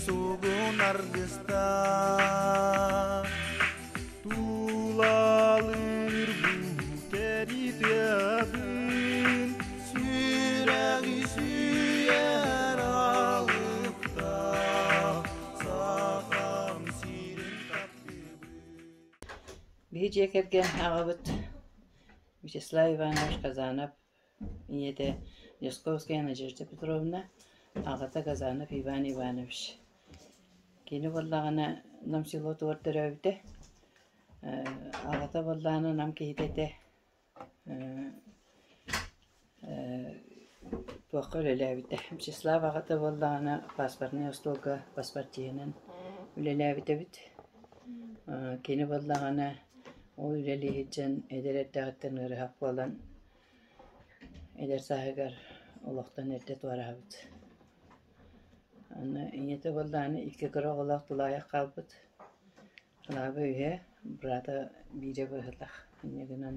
Сугун аргыстаах Тулалыыр бу кэритиэбин Сүрэҕи сүүйэр алыптаах Сахам сирин таптыыбын. Биһи дьиэ кэргэн аҕабыт Вячеслав Иванович Казанов ийэтэ Дьосковская Надежда Петровна, аҕата Казанов Иван Иванович. Кини буоллаҕына Нам селотугар төрөөбүтэ, аҕата буоллаҕына Нам киһитэ этэ, туохха үлэлээбитэ. Вячеслав аҕата буоллаҕына паспортнай остуолга паспортиһынан үлэлээбит эбит. Кини буоллаҕына ол үлэлии сылдьан эдэр эрдэҕиттэн ыарыһах буолан эдэр сааһыгар олохтон эрдэ туораабыт. Аны ийэтэ буоллаҕына икки кыра оҕолоох тулаайах хаалбыт. Кылааба үһэ, быраата биирэ быһыылаах. Инньэ гынан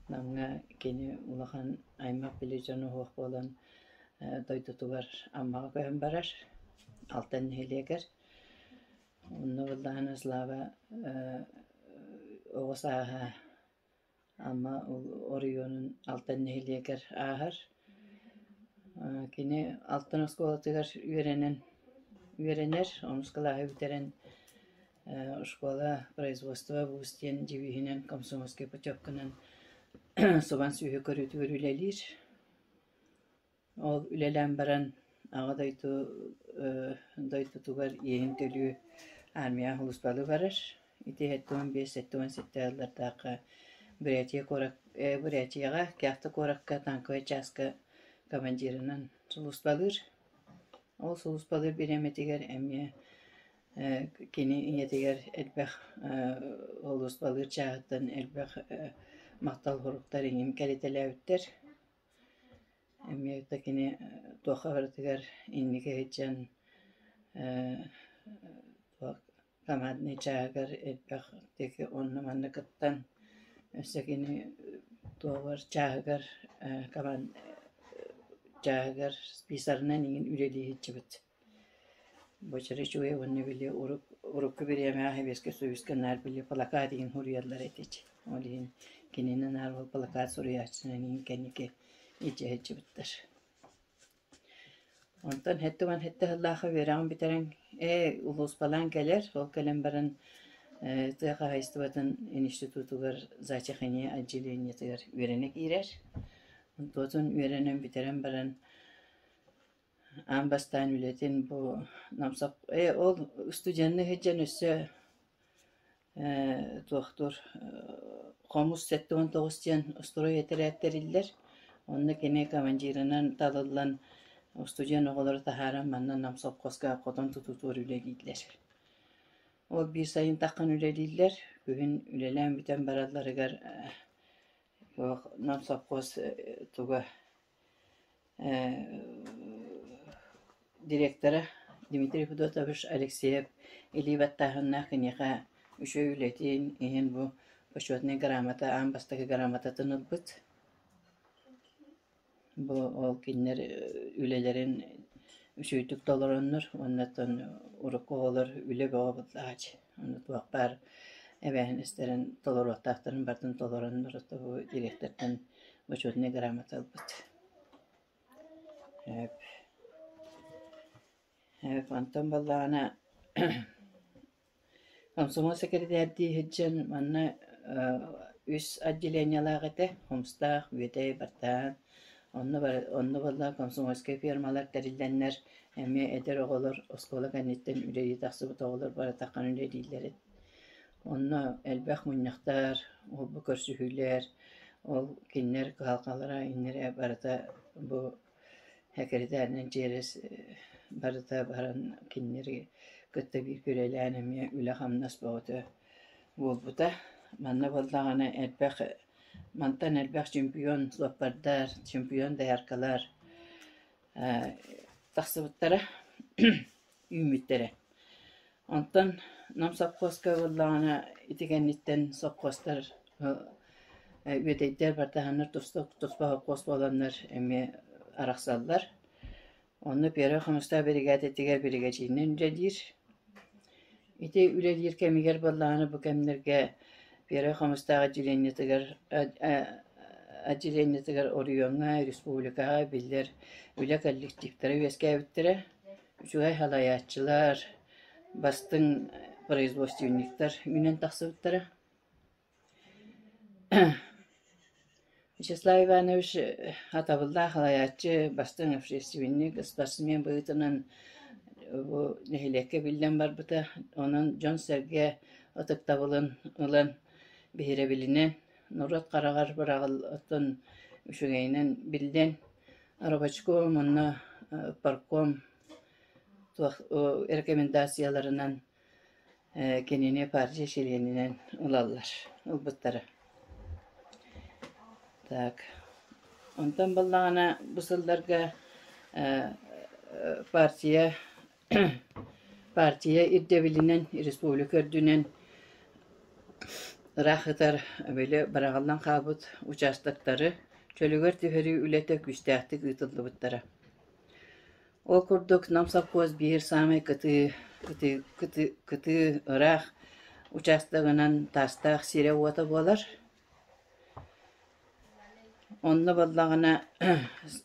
Намҥа кини улахан аймах били дьоно суох буолан дойдутугар Аммаҕа көһөн барар, Алтан нэһилиэгэр. Онно буоллаҕына Слава оҕо сааһа Амма оройуонун Алтан нэһилиэгэр ааһар. Кини Алтан оскуолатыгар үөрэнэн үөрэнэр, онус кылааһы бүтэрэн школа производства вуз диэн девиһинэн комсомольскай путевканан субан сүөһү көрүүтүгэр үлэлиир. Ол үлэлээн баран Аҕа дойду дойдутугар иэһин төлүү армияҕа сулууспалыы барар. Ити 75 77 сыллардаахха Бурятия куорат Бурятияҕа Кяхта куоракка танковай чааска командирынан сулууспалыыр. Ол сулууспалыыр бириэмэтигэр эмиэ кини ийэтигэр элбэх сулууспалыыр чааһыттан элбэх махтал суруктар иҥин кэлитэлээбиттэр. Эмиэ да кини туохха барытыгар инники сылдьан туох команднай чааһыгар элбэх диэки онно-манна кыттан, өссө кини туоҕар чааһыгар чааһыгар списарынан иҥин үлэлии сылдьыбыт. Бочура үчүгэй уонна били урукку бириэмэҕэ Сэбиэскэй Союзка наар били плакат иһин суруйаллар этэ Ол иһин кинини наар ол плакат суруйааччынан иһин кэнники илдьэ сылдьыбыттар. Онтон 77 сыллаахха үөрэҕин бүтэрэн ээ улууспалаан кэлэр, ол кэлэн баран тыа хаһаайыстыбатын институтугар зоотехния отделениетыгар үөрэнэ киирэр. Онтуотун үөрэнэн бүтэрэн баран Аан бастаан үлэтин бу Намсах ээ ол студенныы сылдьан өссө ээ туохтуур Хомус 79 диэн строй этэрээт тэриллэр. Онно кини командирынан талыллан студент оҕолору таһааран манна Нам совхозка хотон тутуутугар үлэлииллэр. Ол биир сайын таххан үлэлииллэр, күһүн үлэлээн бүтэн баралларыгар Нам совхоз туга Директора Дмитрий Федотович Алексеев илии баттааһыннаах киниэхэ үчүгэй үлэтин иһин бу Почетнай грамота аан бастакы грамотатын ылбыт. Бу ол кинилэр үлэлэрин үчүгэйдик толороннор уонна урукку оҕолор үлэ бөҕө буоллаҕа Ону туох баар эбээһинэстэрин толоруохтаахтарын барытын толороннор бу директортан Бочуотунай грамота ылбыт. Эп эп онтон буоллаҕына комсомол сэкирэтээрдии сылдьан манна үс отделениелаах этэ: Хомустаах, Үөдэй, Бартаан. Онно онно буоллаҕа комсомольскай фермалар тэриллэннэр эмиэ эдэр оҕолор оскуола кэнниттэн үлэлии тахсыбыт оҕолор бары таххан үлэлииллэр эбит. Онно элбэх мунньахтар, ол-бу көрсүһүүлэр, ол кинилэр кыһалҕалара иннилэрэ барыта бу сэкирэтээринэн чиэрэс барыта баран кинилэри кытта бииргэ үлэлээн эмиэ үлэ-хамнас бөҕөтө буолбута. Манна буоллаҕына элбэх мантан элбэх чемпион суоппардар, чемпион дояркалар тахсыбыттара, үүммүттэрэ. Онтон Нам сопхуоска буоллаҕына ити кэнниттэн сопхуостар Үөдэйдэр бартыһааннар туспа сопхуос буоланнар эмиэ арахсаллар. Онно Первай Хомустаах биригээдэтигэр биригэдьииринэн үлэлиир. Ити үлэлиир кэмигэр буоллаҕына бу кэмнэргэ Первай Хомустаах отделениетыгар отделениетыгар оройуоҥҥа, республикаҕа биллэр үлэ коллективтара үөскээбиттэрэ. Үчүгэй салайааччылар, бастыҥ производственниктар үүнэн тахсыбыттара. Вячеслав Иванович сатабыллаах салайааччы, бастыҥ общественник, спортсмен быһыытынан бу нэһилиэккэ биллэн барбыта. Онон дьон-сэргэ ытыктабылын ылан, биһирэбилинэн, норуот хараҕар быраҕыллан үчүгэйинэн биллэн, рабочком уонна партком туох рекомендацияларынан Кинини партия чилиэнинэн ылаллар, ылбыттара. Так, онтон буоллаҕына бу сылларга партия партия ирдэбилинэн республика үрдүнэн ыраах сытар били быраҕыллан хаалбыт участоктары чөлүгэр түһэрии үлэтэ күүстээхтик ыытыллыбыттара. Ол курдук Нам совхоз биир саамай кытыы, кытыы, кытыы, кытыы ыраах учаастагынан Таастаах сирэ-уота буолар. Онно буоллаҕына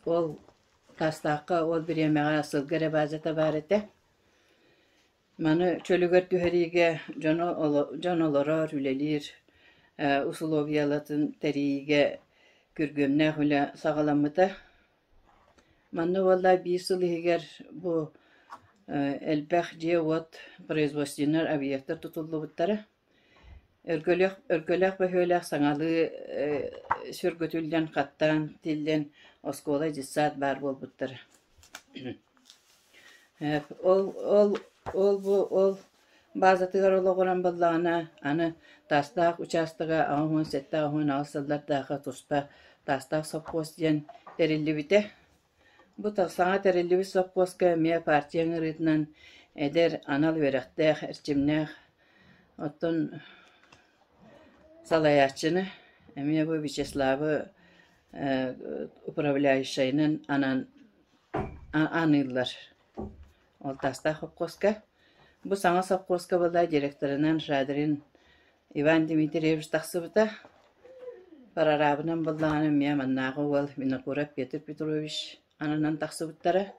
ол Таастаахха ол бириэмэҕэ сылгы эрэ баазата баар этэ. Маны чөлүгэр түһэриигэ дьону дьон олорор, үлэлиир усулуобуйаларын тэрийиигэ күргүөмнээх үлэ саҕаламмыта. Манна буолла биир сыл иһигэр бу элбэх дьиэ-уот производственнай объектар тутуллубуттара. Өргөлөөх Өргөлөөх бөһүөлэк саҥалыы сүргүтүллэн, хаттаан тиллэн оскуола, детсад баар буолбуттара. Ол ол ол бу ол баазатыгар олоҕуран буоллаҕына, аны Таастаах учаастага 87 88 сыллардаахха туспа Таастаах сопхуос диэн тэриллибитэ. Бу саҥа тэриллибит сопхуоска эмиэ партия ыҥырыытынан эдэр, анал үөрэхтээх, эрчимнээх, оттон салайааччыны эмиэ бу Вячеславы управляющайынан анаан аныыллар. Ол Таастаах сопхуоска. Бу саҥа сопхуоска буолла директорынан Шадрин Иван Дмитриевич тахсыбыта. Прорабынан буоллаҕына эмиэ маннааҕы уол Винокуров Петр Петрович ананан тахсыбыттара.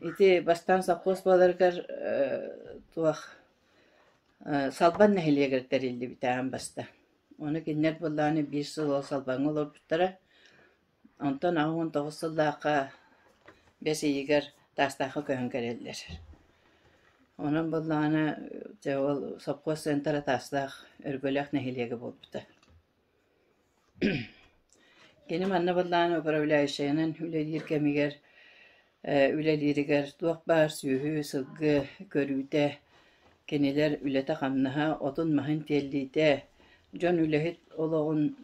Ити бастаан сопхуос буоларыгар туох Салбан нэһилиэгэр тэриллибитэ аан бастаан. Ону кинилэр буоллаҕына биир сыл ол Салбаҥҥа олорбуттара. Онтон 89 сыллаахха бэс ыйыгар Таастаахха көһөн кэлэллэр. Онон буоллаҕына дьэ ол сопхуос центра Таастаах Өргөлөөх нэһилиэгэ буолбута. Кини манна буоллаҕына управляющайынан үлэлиир кэмигэр үлэлииригэр туох баар сүөһү, сылгы көрүүтэ, кинилэр үлэтэ-хамнаһа, отун-маһын тиэллиитэ, дьон үлэһит олоҕун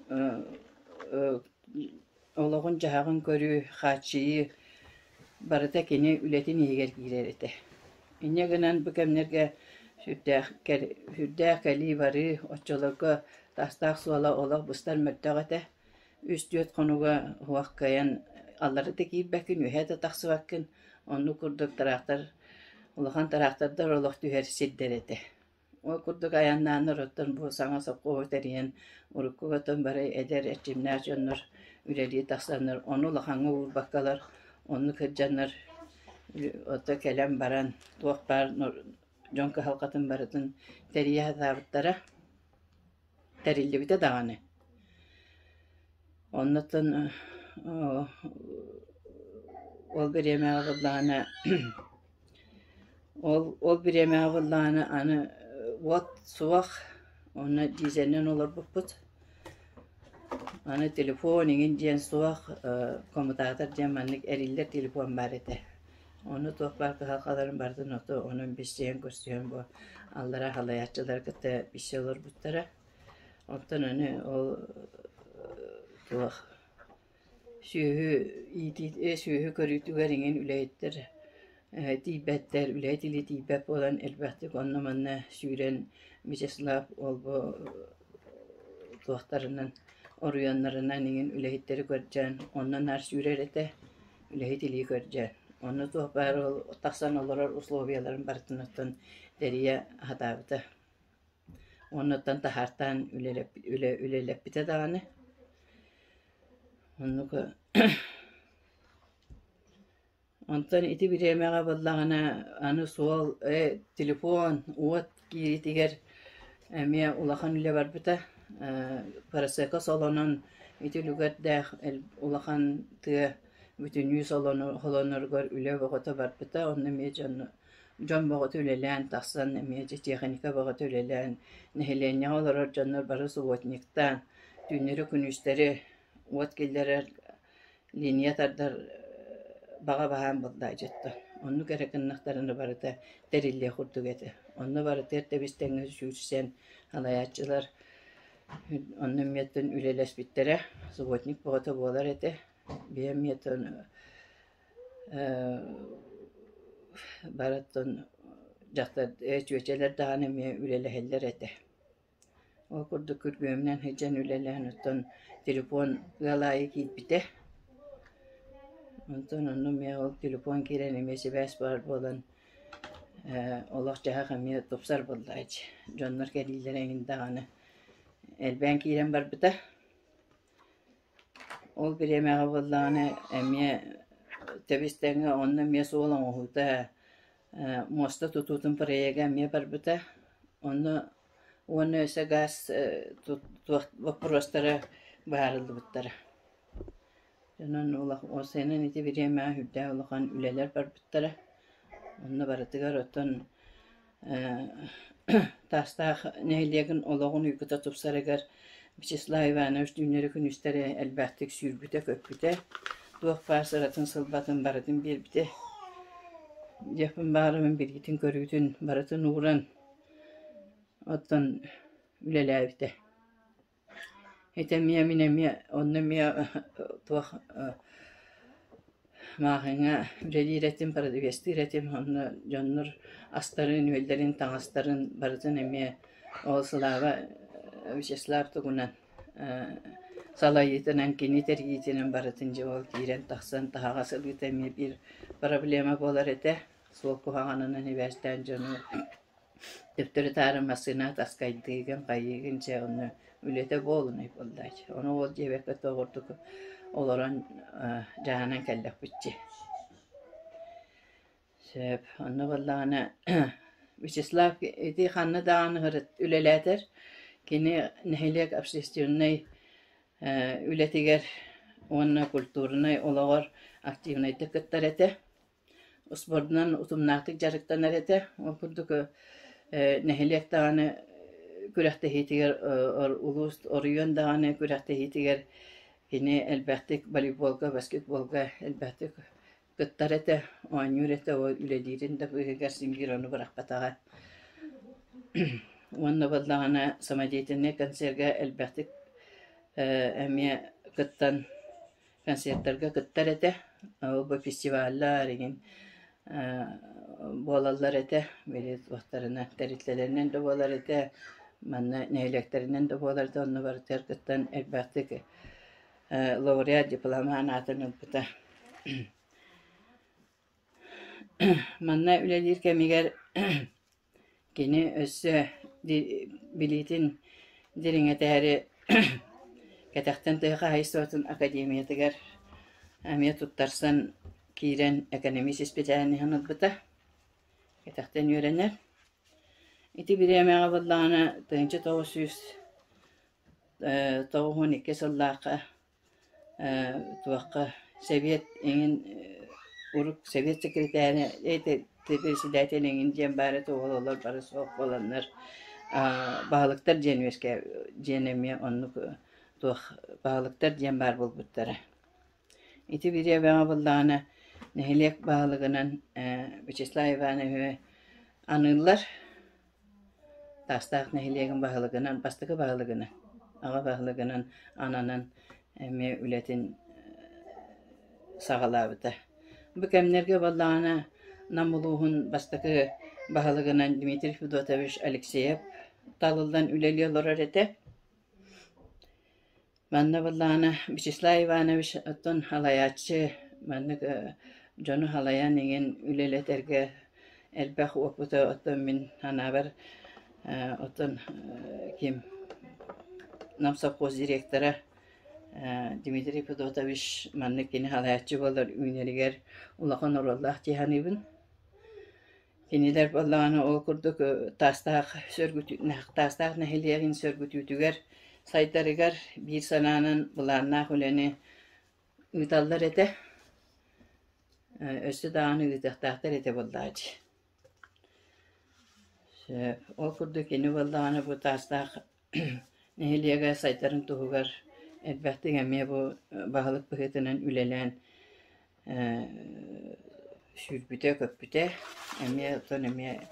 олоҕун-дьаһаҕын көрүү, хааччыйыы барыта кини үлэтин иһигэр киирэр этэ. Инньэ гынан бу кэмнэргэ сүрдээх сүрдээх кэлии-барыы, оччолорго таастаах суола олох быстар мөлтөх этэ. Үс-түөрт хонуга уһуох кыайан аллара да киирбэккин, үөһэ да тахсыбаккын. Оннук курдук тыраахтар, улахан тыраахтардар олох түһэр сирдэрэ этэ. Ол курдук айаннааннар оттон бу саҥа сопхуоһу тэрийэн урукку оттон бары эдэр эрчимнээх дьоннор үлэлии тахсаннар ону улахаҥҥа уурбаккалар оннук сылдьаннар ото кэлэн баран туох баар дьон кыһалҕатын барытын тэрийэ сатаабыттара тэриллибитэ даҕаны. Оннуттан ол бириэмэҕэ буоллаҕына Ол ол бириэмэҕэ буоллаҕына аны уот суох, уонна дизелинэн олорбуппут. Аны телефон иҥин диэн суох, коммутатор диэн маннык эриллэр телефон баар этэ. Ону туох баар кыһалҕаларын барытын ото онон билсиһэн көрсүһэн бу аллараа халайааччылары кытта билсэ олорбуттара. Оттон аны ол туох Сүөһү иитиитэ, сүөһү көрүүтүгэр иҥин үлэһиттэр тиийбэттэр, үлэһит илии тиийбэт буолан элбэхтик онно-манна сүүрэн Вячеслав ол-бу туохтарынан, оруйуоннарынан иҥин үлэһиттэри көрдөөн, онно наар сүүрэр этэ, үлэһит илии көрдөөн. Онно туох баар ол тахсан олорор условияларын барытын оттон тэрийэ сатаабыта. Оннуттан таһаартаан үлэлэппитэ даҕаны. Оннук Онтон ити бириэмэҕэ буоллаҕына аны суол, телефон, уот киириитигэр эмиэ улахан үлэ барбыта. Просека солонон ити үлүгэрдээх улахан тыа бүтүннүү холоноругар үлэ бөҕөтө барбыта. Онно эмиэ дьон дьон бөҕөтө үлэлээн тахсан эмиэ дьэ техника бөҕөтө үлэлээн нэһилиэнньэҕэ олорор дьоннор бары субботниктаан түүннэри-күнүстэри уот киллэрэр линия тардар баҕа баһаам буоллаадьыттан. Оннук эрэ гыннахтарына барыта тэриллиэх курдук этэ. Онно барытыгар тэбис-тэҥҥэ сүүрсэн салайааччылар онно эмиэттэн үлэлэспиттэрэ, субботник бөҕөтө буолар этэ. Бэйэм эмиэттэн барыттан дьахтар чүөчэлэр даҕаны эмиэ үлэлэһэллэр этэ. Ол курдук күргүөмүнэн сылдьан үлэлээн оттон телефон ыал аайы киирбитэ. Онтон онно эмиэ ол телефон киирэн эмиэ сибээс баар буолан олох-дьаһах эмиэ тупсар буоллаҕа Дьоннор кэлиилэрэ эҥин даҕаны элбээн киирэн барбыта. Ол бириэмэҕэ буоллаҕына эмиэ тэбис-тэҥҥэ онно эмиэ суол оҥоһуута, муоста тутуутун проега эмиэ барбыта. Онно уонна өссө гаас туох боппуруостара быһаарыллыбыттара. Онон уопсайынан ити бириэмэҕэ сүрдээх улахан үлэлэр барбыттара. Онно барытыгар оттон Таастаах нэһилиэгин олоҕун уйгута тупсарыгар Вячеслав Иванович түүннэри-күнүстэри элбэхтик сүүрбүтэ-көппүтэ, туох баар сыратын-сылбатын барытын биэрбитэ. Диэхпин баҕарабын билгитин-көрүүтүн барытын ууран, оттон үлэлээбитэ. Ити эмиэ мин эмиэ онно эмиэ туох мааҕыҥҥа үлэлиир этим, продавецтыыр этим, онно дьоннор астарын-үөллэрин, таҥастарын барытын эмиэ ол Слава Вячеслав тугунан салайыытынан, кини тэрийиитинэн барытын дьэ ол киирэн тахсан таһаҕас ылыыта эмиэ биир проблема буолар этэ. Суол куһаҕанынан сибээстээн дьону Төптөрү-таары массыына таскайдыыгын, хайыыгын дьэ онно үлэтэ буолунай буоллааччы. Ону ол диэбэккэ тоҕо ордук олорон дьаһанан кэллэхпитчи. Сөп. Онно буоллаҕына Вячеслав ити ханна даҕаны үлэлээтэр, кини нэһилиэк общественнай үлэтигэр уонна культурнай олоҕор активнайдык кыттар этэ. Спордунан утумнаахтык дьарыктанар этэ. Ол курдук нэһилиэк даҕаны күрэхтэһиитигэр улуус, оройуон даҕаны күрэхтэһиитигэр кини элбэхтик волейболга, баскетболга элбэхтик кыттар этэ, оонньуур этэ, ол үлэлиирин да быыһыгар син биир ону бырахпатаҕа. Уонна буоллаҕына самодеятельнай концерга элбэхтик эмиэ кыттан концертарга кыттар этэ, ол бу фестиваллар игин буолаллар этэ, били туохтарынан тэрилтэлэринэн да буолар этэ, манна нэһилиэктэринэн да буолар этэ, онно барытыгар кыттан элбэхтик лауреат дипломан аатын ылбыта. Манна үлэлиир кэмигэр Кини өссө билиитин дириҥэтээри кэтэхтэн тыа хаһаайыстыбатын академиятыгар эмиэ туттарсан киирэн экономист исписээлиһин ылбыта, кэтэхтэн үөрэнэр. Ити бириэмэҕэ буоллаҕына 1992 сыллаахха туохха сэбиэт эҥин урут сэбиэт сэкирэтээрэ председатель эҥин диэн баар этэ ол олор бары суох буоланнар баһылыктар диэн үөскээ диэн эмиэ оннук туох баһылыктар диэн баар буолбуттара. Ити бириэмэҕэ буоллаҕына нэһилиэк баһылыгынан Вячеслав Ивановиһы аныыллар. Таастаах нэһилиэгин баһылыгынан, бастакы баһылыгынан, аҕа баһылыгынан ананан эмиэ үлэтин саҕалаабыта. Бу кэмнэргэ буоллаҕына Нам улууһун бастакы баһылыгынан Дмитрий Федотович Алексеев талыллан үлэлии олорор этэ. Манна буоллаҕына Вячеслав Иванович оттон салайааччы маннык Дьону халайан иҥин үлэлэтэргэ элбэх уопута оттон мин санаабар оттон ким Нам совхоз директора Дмитрий Федотович маннык кини салайааччы буолар үүнэригэр улахан оруоллаах дии саныыбын. Кинилэр буоллаҕына ол курдук Таастаах Таастаах нэһилиэгин сөргүтүүтүгэр сайдарыгар биир санаанан былааннаах үлэни ыыталлар этэ. Өссө даҕаны ыытыахтаахтар этэ буоллаҕа дии. Сөп. Ол курдук кини буоллаҕына бу Таастаах нэһилиэгэ сайдарын туһугар элбэхтик эмиэ бу баһылык быһыытынан үлэлээн сүүрбүтэ-көппүтэ. Эмиэ оттон эмиэ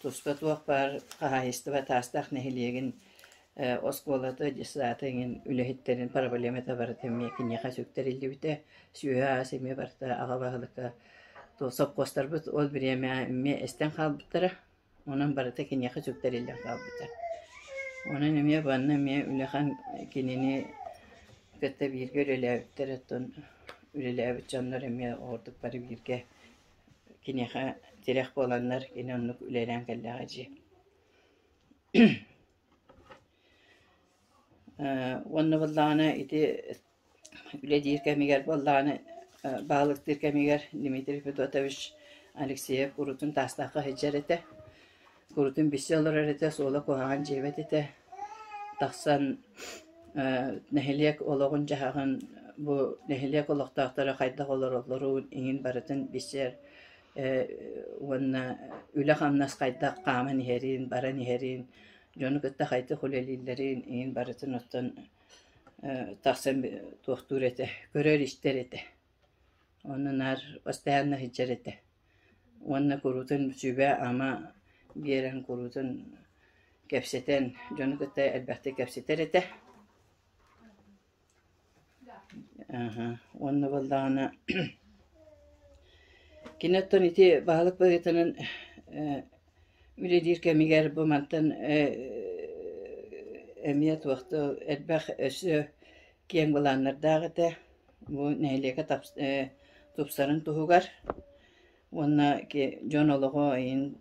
туспа туох баар хаһаайыстыба Таастаах нэһилиэгин оскуолата, детсада эҥин үлэһиттэрин проблемата барыта эмиэ киниэхэ сүктэриллибитэ. Сүөһү-ас эмиэ барыта аҕа баһылыкка сопхуостарбыт ол бириэмэҕэ эмиэ эстэн хаалбыттара. Онон барыта киниэхэ сүктэриллэн хаалбыта. Онон эмиэ манна эмиэ улахан кинини кытта бииргэ үлэлээбиттэр оттон үлэлээбит дьоннор эмиэ ордук бары бииргэ киниэхэ тирэх буоланнар кини оннук үлэлээн кэллэҕэ дии. Уонна буоллаҕына ити үлэлиир кэмигэр буоллаҕына баһылыктыыр кэмигэр Дмитрий Федотович Алексеев куруутун Таастаахха сылдьар этэ. Куруутун билсэ олорор этэ, суола куһаҕан дьиэбэт этэ. Тахсан нэһилиэк олоҕун-дьаһаҕын бу нэһилиэк олохтоохторо хайдах олороллорун иҥин барытын билсэр уонна үлэ-хамнас хайдах хааман иһэрин, баран иһэрин, дьону кытта хайдах үлэлииллэрин иҥин барытын оттон тахсан туохтуур этэ, көрөр-истэр этэ. Онно наар постоянно сылдьар этэ. Уонна куруутун сүбэ-ама биэрэн куруутун кэпсэтэн, дьону кытта элбэхтик кэпсэтэр этэ. Уонна буоллаҕына кини оттон ити баһылык быһыытынан үлэлиир кэмигэр бу мантан эмиэ туох да элбэх өссө киэҥ былааннардаах этэ. Бу нэһилиэккэ тупсарын туһугар уонна дьон олоҕо иһин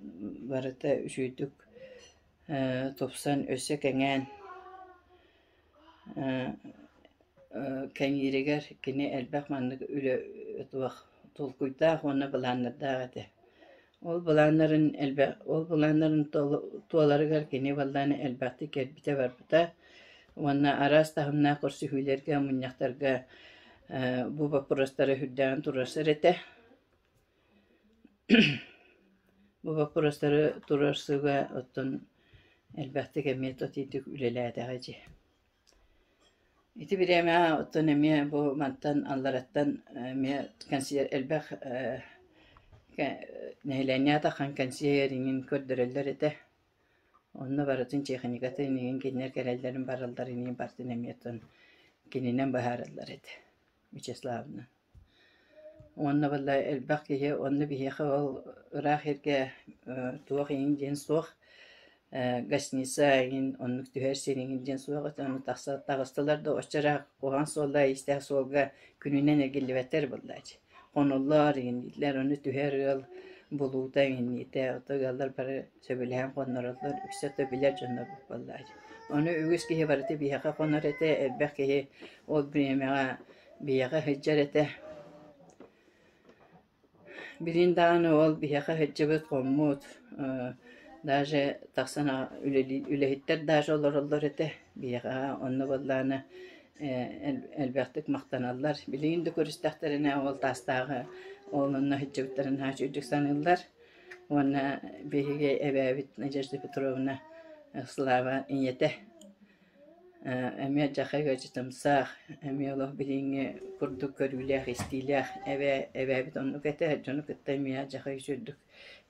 барыта үчүгэйдик тупсан өссө кэҥээн Кэҥииригэр кини элбэх маннык үлэ туох толкуйдаах уонна былааннардаах этэ. Ол былааннарын элбэх ол былааннарын туоларыгар кини буоллаҕына элбэхтик кэлбитэ-барбыта уонна араас таһымнаах көрсүһүүлэргэ, мунньахтарга бу боппуруостары үрдээҕин туруорсар этэ. Бу боппуруостары туруорсууга оттон элбэхтик эмиэ тотиитик үлэлээтэҕэ дии. Ити бириэмэҕэ оттон эмиэ бу мантан аллараттан эмиэ кэнсиэр элбэх нэһилиэнньэ атаххан кэнсиэр иҥин көрдөрөллөр этэ. Онно барытын техникатын иҥин кинилэр кэлэллэрин баралларын иҥин барытын эмиэ оттон кининэн быһаараллар этэ Вячеславна. Уонна балла элбэх киһи онно биһиэхэ ол ыраах сиргэ туох иҥин диэн суох гостиница иҥин оннук түһэр сир иҥин диэн суох этэ ону тахса таҕыстылар да оччо ыраах куһаҕан суоллаах иистээх суолга күнүнэн эргиллибэттэр буоллааччы. Хоноллор иҥиннииллэр ону түһэр ыал булуута иҥинниитэ ото ыаллар бары сөбүлэһэн хоннороллор үксэ ото билэр дьоннорбут буоллааччы. Ону үгүс киһи барыта биһиэхэ хонор этэ элбэх киһи ол бириэмэҕэ Биһиэхэ сылдьар этэ. Билигин даҕаны ол биһиэхэ сылдьыбыт, хоммут, даже тахсан үлэһиттэр даже олороллор этэ биһиэхэ онно буоллаҕына элбэхтик махтаналлар. Билигин да көрүстэхтэринэ ол Таастааҕы ол онно сылдьыбыттарын наһаа үчүгэйдик саныыллар. Уонна биһиги эбээбит Надежда Петровна Слава ийэтэ Эмиэ дьахай ыалдьытымсах, эмиэ олох билиҥҥи курдук көрүүлээх-истиилээх эбээ эбээбит оннук этэ, дьону кытта эмиэ дьахай үчүгэйдик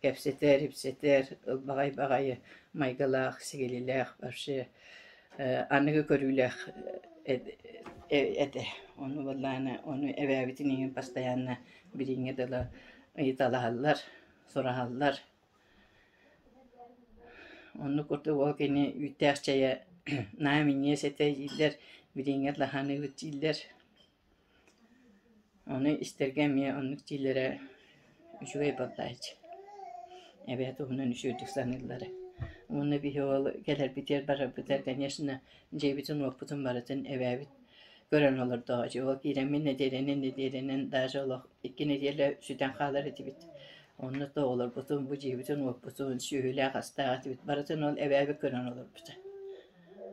кэпсэтэр, ипсэтэр, ылбаҕай баҕайы майгылаах, сигилилээх вообще аныгы көрүүлээх этэ. Ону буоллаҕына ону эбээбитин иһин постоянно билиҥҥи дылы ыйыталаһаллар, сураһаллар. Оннук курдук ол кини үүттээх чэйэ наһаа минньигэс этэ дииллэр, билиҥҥи лаһаныыбыт дииллэр. Ону истэргэ эмиэ оннук дииллэрэ. Үчүгэй буоллааччы. Эбээ туһунан үчүгэйдик саныыллара. Уонна биһи ол кэлэрбитигэр барарбытыгар, конечно, дьиэбитин-уоппутун барытын эбээбит көрөн олордоҕо. Ол киирэммин нэдиэлэнэн нэдиэлэнэн даже олох икки нэдиэлэ сүтэн хаалар этибит. Онно то олорбутум, бу дьиэбитин-уоппутун, сүөһүлээх-астаах этибит. Барытын ол эбээбит көрөн олорбута.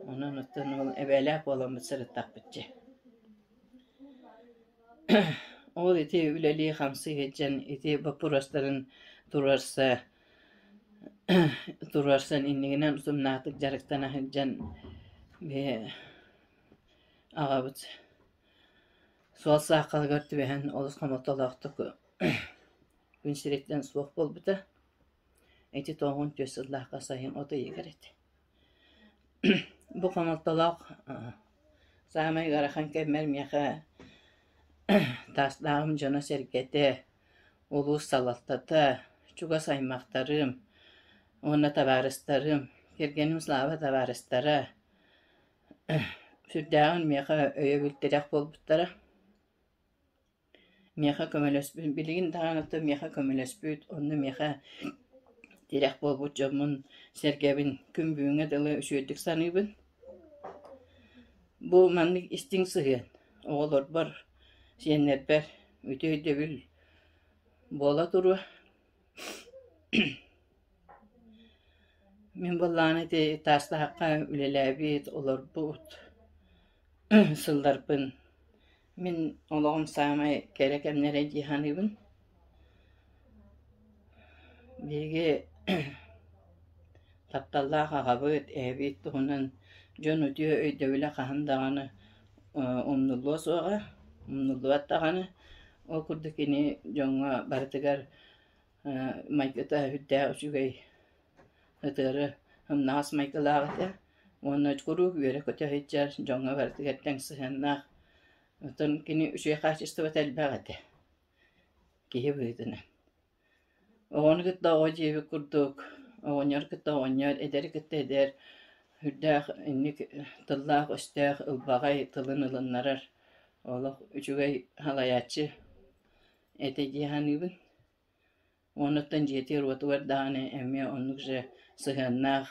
Онон оттон ол эбээлээх буоламмыт сырыттахпыт дьэ. Ол ити үлэлии-хамсыы сылдьан ити боппуруостарын туруорса туруорсан иннигинэн утумнаахтык дьарыктана сылдьан бэйэ аҕабыт суол саахалыгар түбэһэн олус хомолтолоохтук күн сириттэн суох буолбута. Ити 94 сыллаахха сайын от ыйыгар этэ. Бу хомолтолоох саамай ыарахан кэммэр миэхэ Таастааҕым дьоно-сэргэтэ, улуус салалтата, чугас аймахтарым уонна табаарыстарым, кэргэним Слава табаарыстара сүрдээҕин миэхэ өйөбүл-тирэх буолбуттара. Миэхэ көмөлөспүт, билигин даҕаны миэхэ көмөлөспүт, онно миэхэ тирэх буолбут дьоммун сэргэбин күн бүгүҥҥэ дылы үчүгэйдик саныыбын. Бу маннык истиҥ сыһыан оҕолорбор, сиэннэрбэр үтүө өйдөбүл буола туруо. Мин буоллаҕына ити Таастаахха үлэлээбит, олорбут сылларбын мин олоҕум саамай кэрэ кэмнэрэ дии саныыбын. Биһиги тапталлаах аҕабыт, эһэбит туһунан дьон үтүө өйдөбүлэ хаһан даҕаны умнуллуо суоҕа, умнуллубат даҕаны. Ол курдук кини дьоҥҥо барытыгар майгыта сүрдээх үчүгэй, ытыары сымнаҕас майгылаах этэ уонна куруук үөрэ-көтө сылдьар, дьоҥҥо барытыгар тэҥ сыһыаннаах. Оттон кини үчүгэй хаачыстыбата элбэх этэ киһи быһыытынан. Оҕону кытта оҕо диэбит курдук, оҕонньору кытта оҕонньор, эдэри кытта эдэр, сүрдээх инник тыллаах-өстөөх, ылбаҕай тылын ылыннарар олох үчүгэй салайааччы этэ дии саныыбын. Уонуттан дьиэтигэр-уотугар даҕаны эмиэ оннук же сыһыаннаах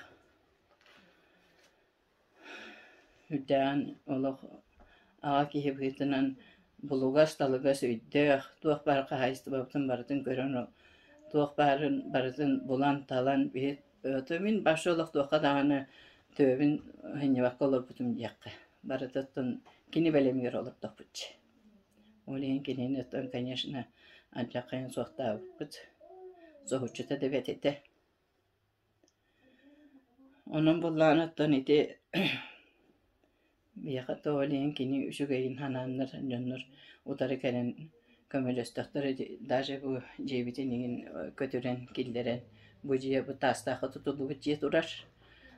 үрдээҕин олох аҕа киһи быһыытынан булугас-талыгас өйдөөх, туох баар хаһаайыстыбабытын барытын көрөн, туох баарын барытын булан-талан биһи мин башы олох туохха даҕаны төбөбүн сынньыбакка олорбутум диэххэ. Барыта оттон кини бэлэмигэр олордохпут дии. Ол иһин кинини оттон, конечно, алдьархайын суохтаабыппыт, соһуччута да бэрт этэ. Онон буоллаҕына оттон ити биһиэхэ тоҕо иһин кини үчүгэйин санааннар дьоннор утары кэлэн көмөлөстөхтөр даже бу дьиэбитин иһин көтүрэн киллэрэн бу дьиэ бу таастаахха тутуллубут дьиэ турар.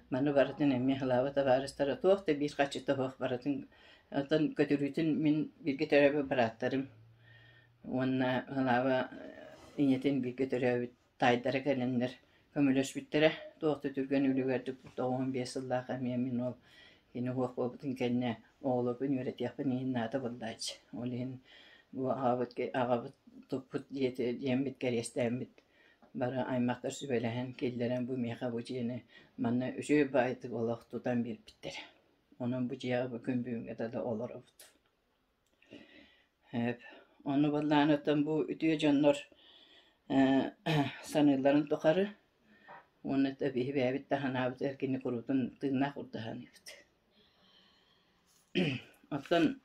Маны барытын эмиэ Слава табаарыстара туох да биир харчыта суох барытын оттон көтүрүүтүн мин бииргэ төрөөбүт бырааттарым уонна Слава ийэтин бииргэ төрөөбүт таайдара кэлэннэр көмөлөспүттэрэ. Туох да түргэн үлүгэрдик 95 сыллаах эмиэ мин ол кини уһуох буолбутун кэннэ оҕолорбун үөрэтиэхпин иһин наада буоллааччы. Ол иһин бу аҕабыт аҕабыт туппут дьиэтэ дьиэммит кэриэстээммит бары аймахтар сүбэлэһэн киллэрэн бу миэхэ бу дьиэни манна үчүгэй баайдык олох тутан биэрбиттэрэ. Онон бу дьиэҕэ бу күн бүгүҥҥэ дылы олоробут. Ону былаан оттон бу үтүө дьоннор саныылларын тухары уонна биһи бэйэбит да санаабытыгар кини куруутун тыыннаах курдук саныыбыт. Оттон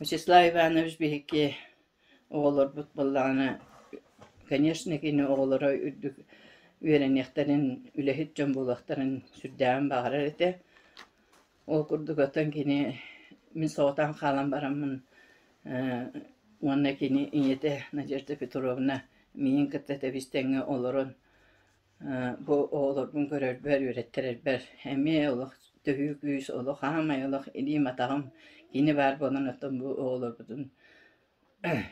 Вячеслав Иванович биһикки оҕолорбут буоллаҕына, конечно, кини оҕолоро үрдүк үөрэниэхтэрин, үлэһит дьон буолуохтарын сүрдээҕин баҕарар этэ. Ол курдук оттон кини мин соҕотон хаалан бараммын уонна кини ийэтэ Надежда Петровна миигин кытта тэбис-тэҥҥэ олорон бу оҕолорбун көрөрбөр, үөрэттэрэрбэр эмиэ олох төһүү күүс, олох аамай олох илиим-атаҕым кини баар буолан оттон бу оҕолорбутун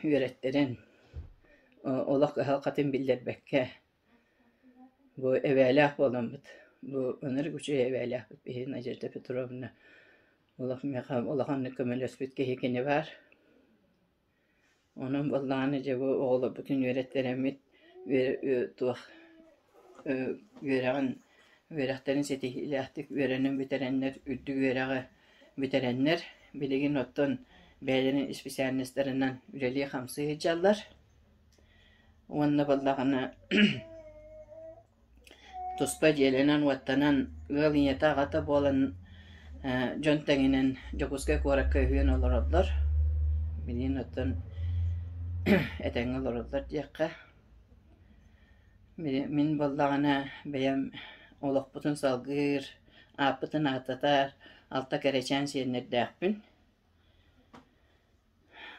үөрэттэрэн олох кыһалҕатын биллэрбэккэ Бу эбээлээх буоламмыт, бу ынырык үчүгэй эбээлээхпит биһиги Надежда Петровна олох миэхэ улаханнык көмөлөспүт киһи кини баар. Онон буоллаҕына дьэ бу оҕолорбутун үөрэттэрэммит туох үөрэҕин үөрэхтэрин ситиһиилээхтик үөрэнэн бүтэрэннэр үрдүк үөрэҕи бүтэрэннэр билигин оттон бэйэлэрин специальностарынан үлэлии-хамсыы сылдьаллар. Уонна буоллаҕына туспа дьиэлэнэн-уоттанан ыал ийэтэ-аҕата буолан дьон тэҥинэн Дьокуускай куоракка үһүөн олороллор. Билигин оттон этэҥҥэ олороллор диэххэ. Мин буоллаҕына бэйэм олохпутун салгыыр, ааппытын ааттатар алта кэрэчээн сиэннэрдээхпин.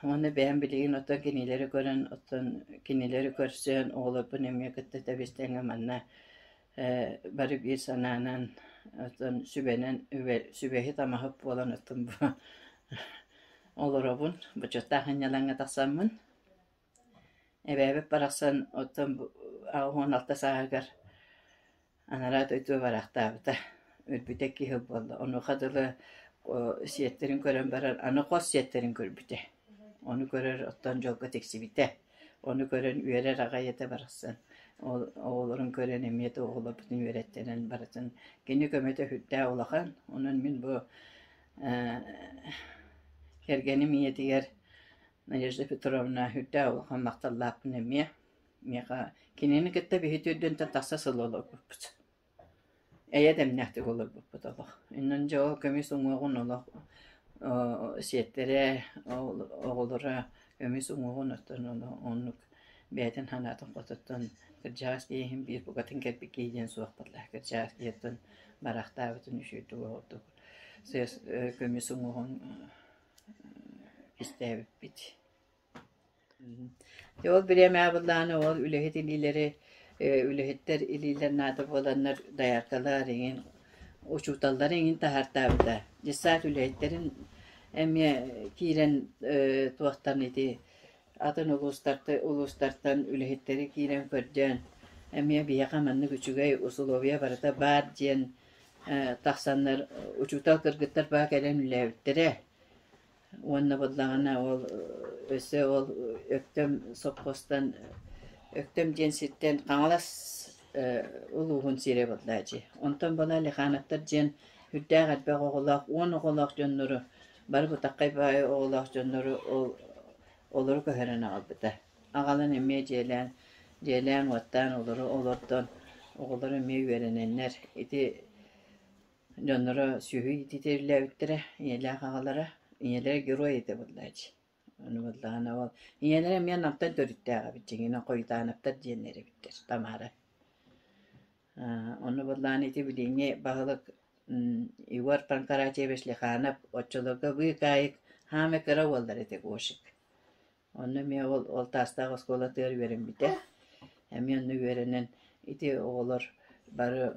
Уонна бэйэм билигин оттон кинилэри көрөн, оттон кинилэри көрсөн, оҕолорбун эмиэ кытта тэбис-тэҥҥэ манна бары биир санаанан, оттон сүбэнэн сүбэһит-амаһыт буолан оттон бу олоробун, бочуоттаах сынньалаҥҥа тахсаммын. Эбээбит барахсан оттон 86 сааһыгар анараа дойдуга бараахтаабыта, өлбүтэ киһи буолла. Онуоха дылы сиэттэрин көрөн баран аны хос сиэттэрин көрбүтэ. Ону көрөр оттон дьолго тиксибитэ. Ону көрөн үөрэр аҕай этэ барахсан. Ол оҕолорун көрөн эмиэ да оҕолорбутун үөрэттэрэн барытын кини көмөтө сүрдээх улахан. Онон мин бу кэргэним ийэтигэр Надежда Петровна үрдээх улахан махталлаахпын эмиэ. Миэхэ кинини кытта биһи төрдүнтэн тахса сыл олорбуппут. Эйэ дэмнээхтик олорбуппут олох. Иннин дьэ ол көмүс уҥуоҕун олох сиэттэрэ, оҕолоро көмүс уҥуоҕун оттон оннук бэйэтин санаатын хотуттан кырдьаҕас киһи иһин биир букатын кэлбит киһи диэн суох буолла. Кырдьаҕас киһиттэн бараахтаабытын үчүгэйдик оҕордук көмүс уҥуоҕун истээбиппит. Дьэ ол бириэмэҕэ былааны ол үлэһит илиилэри үлэһиттэр илиилэр наада буоланнар дояркалар эҥин учууталлары эҥин таһаартаабыта. Детсад үлэһиттэрин эмиэ киирэн туохтан ити атын улуустартан улуустартан үлэһиттэри киирэн көрдөөн эмиэ биһиэхэ маннык үчүгэй усулуобуйа барыта баар диэн тахсаннар учуутал кыргыттар баа кэлэн үлэлээбиттэрэ. Уонна буоллаҕына ол өссө ол Өктөм сопхуостан Өктөм диэн сиртэн Хаҥалас улууһун сирэ буоллааччы. Онтон буолан Лихановтар диэн сүрдээх элбэх оҕолоох, 10 оҕолоох дьоннору, бары бытаххай баайы оҕолоох дьоннору ол олору көһөрөн аҕалбыта. Аҕалан эмиэ дьиэлээн, дьиэлээн-уоттаан олору олордон, оҕолоро эмиэ үөрэнэннэр ити Дьонноро сүөһү иитиитэ үлэлээбиттэрэ, ийэлээх аҕалара, ийэлэрэ герой этэ буоллааччы. Ону буоллаҕына ол ийэлэрэ эмиэ Намтан төрүттээх эбит, дьиҥинэн Хойутаанаптар диэннэр эбиттэр, Тамара. Ону буоллаҕына ити билиҥҥи баһылык Егор Панкратьевич Лиханов оччолорго быыкаайык хаамай кыра уоллар этэ Гошик. Онно эмиэ ол ол Таастаах оскуолатыгар үөрэммитэ. Эмиэ онно үөрэнэн ити оҕолор бары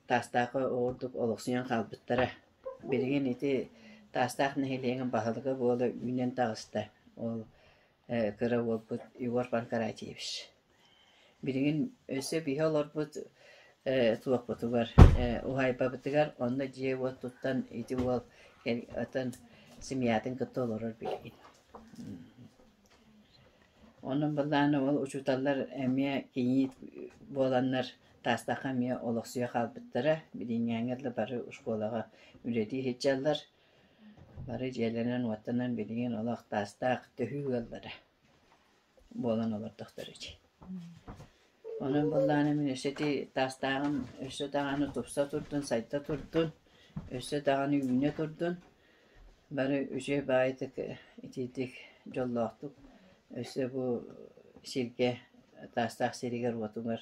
Таастаахха оҕурдук олохсуйан хаалбыттара. Билигин ити Таастаах нэһилиэгин баһылыга буола үүнэн таҕыста ол кыра уолбут Егор Панкратьевич. Билигин өссө биһи олорбут туохпутугар уһаайбабытыгар онно дьиэ-уот туттан ити уол атын семьятын кытта олорор билигин. Онон былаана ол учууталлар эмиэ кийиит буоланнар Таастаахха эмиэ олохсуйа хаалбыттара. Билиҥҥээҥҥэ дылы бары школаҕа үлэлии сылдьаллар. Бары дьиэлэнэн-уоттанан билигин олох Таастаах төһүү ыаллара буолан олордохторо дии. Онон буоллаҕына мин өссө ити Таастааҕым өссө даҕаны тупса турдун, сайда турдун, өссө даҕаны үүнэ турдун. Бары үчүгэй баҕайытык итиитик, дьоллоохтук өссө бу сиргэ Таастаах сиригэр-уотугар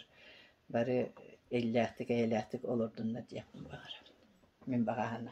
бары иллээхтик-эйэлээхтик олордуннар диэхпин баҕарабын. Мин баҕаһына.